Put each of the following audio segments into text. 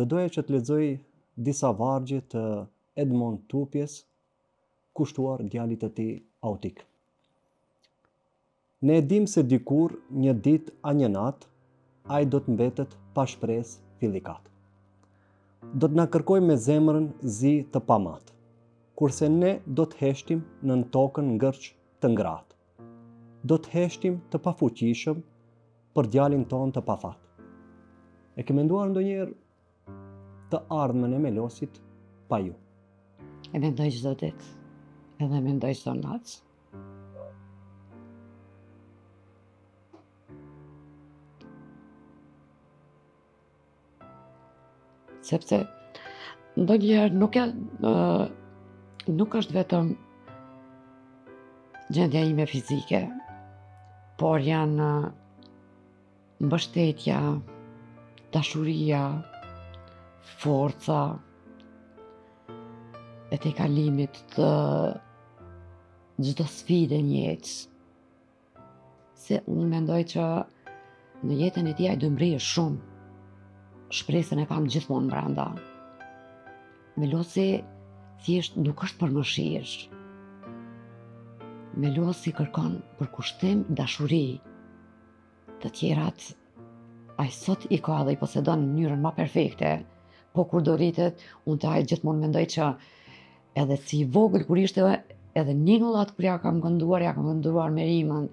Do doja që të lexoj disa vargje të Edmond Tupjes kushtuar djalit të tij autik. Ne e dimë se dikur, një ditë a një natë, ai do të mbetet pa shpresë fillikat. Do të na kërkojë me zemrën zi të pamatë, kurse ne do të heshtim nën tokën ngërç të ngratë. Do të heshtim të pafuqishëm për djalin tonë të pafat. E ke menduar ndonjëherë të ardhmen e Melosit pa ju? E mendoj çdo ditë, edhe mendoj çdo natë. Sepse ndonjëherë nuk e nuk është vetëm gjendja ime fizike, por janë mbështetja, dashuria, forca e tejkalimit të çdo sfide në jetë. Se unë mendoj që në jetën e tij ai do mbrrijë shumë. Shpresën e kam gjithmonë brenda. Melosi thjesht nuk është për mëshirë. Melosi kërkon përkushtim, dashuri. Të tjerat, ai sot i ka dhe i posedon në mënyrën ma perfekte, po kur do rritet, unë te ai gjithmonë mendoj që edhe si i vogël kur ishte edhe ninullat kur ja kam kënduar, ja kam kënduar me rimën,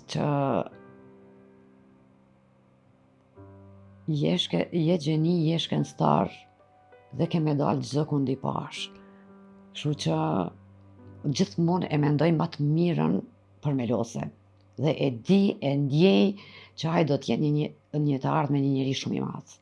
që je, shke, je gjeni, je shkencëtar dhe ke me dalë çdokund i parë. Kështu që gjithmonë e mendoj ma të mirën për Melosin. Dhe e di, e ndjej që ai do të jetë një, një, një të ardhme një njeri shumë i madh.